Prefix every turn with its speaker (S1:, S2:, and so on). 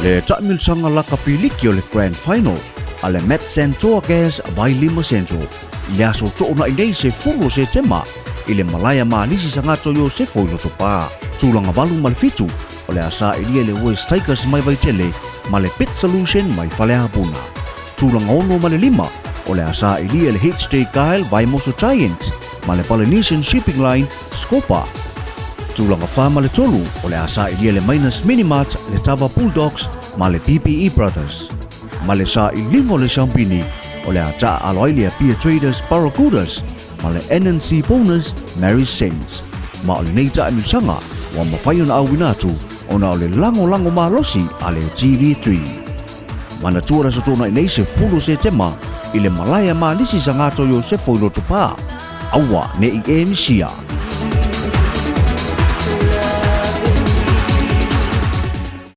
S1: Le taamilosaga lakapi liki o le Grand Final a le Metsan Toa Gas Vailima Central i le aso Toonai nei 10 o Setema i le malae a Malisi Sagato Iosefo i Lotopa. Tulaga 8 ma le 7 o le a sailia le West Tigers mai Vaitele ma le Pit Solution mai Faleapuna. Tulaga 6 ma le 5 o le a sailia le HJ Kyle Vaimoso Giants ma le Polynesian Shipping Line Scopa. Tulaga 4 ma le 3 o le a sailia le Minus Minimart le Tava Bulldogs ma le PPE Brothers. Ma le sailiga o le Siampini o le a taaalo ai le Apia Traders Barracudas ma le NNC Bonus Mary Saints. Ma o lenei taamilosaga ua mafai ona auina atu ona o le lagolago malosi a le TV3. Manatua le Aso Toonai nei 10 o Setema i le malae a Malisi Sagato Iosefo i Lotopa. Aua ne i e misia.